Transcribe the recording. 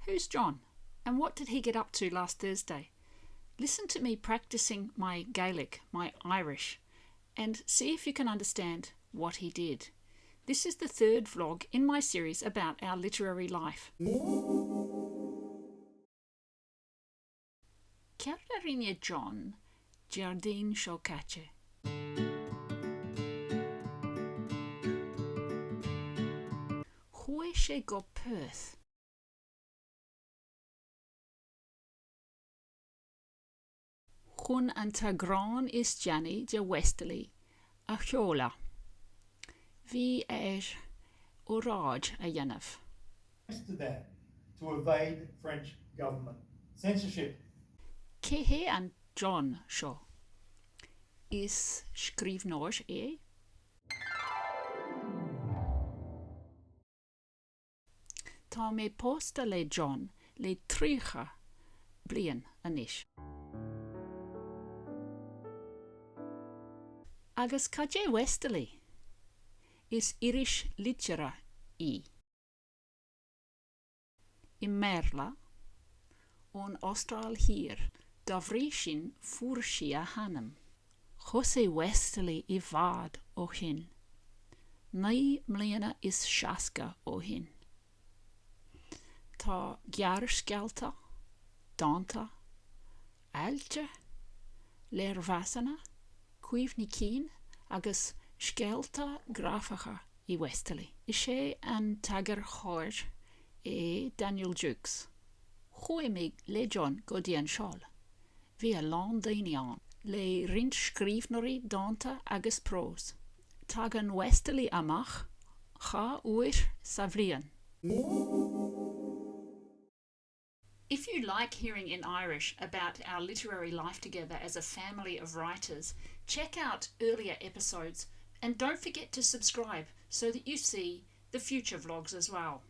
Who's John? And what did he get up to last Thursday? Listen to me practicing my Gaelic, my Irish, and see if you can understand what he did. This is the third vlog in my series about our literary life. Céard a rinne John Déardaoin seo caite? Chuaigh sé go Perth. Chun an t-eagrán is déanaí de Westerly a sheoladh, bhí air óráid a dhéanamh. Amsterdam to evade French government censorship. Cé hé an John seo? Is scríbhneoir é. Tá mé pósta le John le 30 bliain anois. Agus cad é Westerly? Is iris liteartha í. I mBéarla, ón Astráil Thiar, dá bhrí sin fuair sí a hainm. Thosaigh Westerly i bhfad ó shin, 69 mbliana ó shin. Tá gearrscéalta, dánta, ailt, léirmheasanna, cuimhní cinn agus scéalta grafacha i Westerly. Is é an t-eagarthóir é Daniel Jewkes. Chuaigh mé le John go dtí an seoladh. Bhí a lán daoine ann. Léigh roinnt scríbhneoirí dánta agus prós. Tagann Westerly amach 2 uair sa bhliain. If you like hearing in Irish about our literary life together as a family of writers, check out earlier episodes and don't forget to subscribe so that you see the future vlogs as well.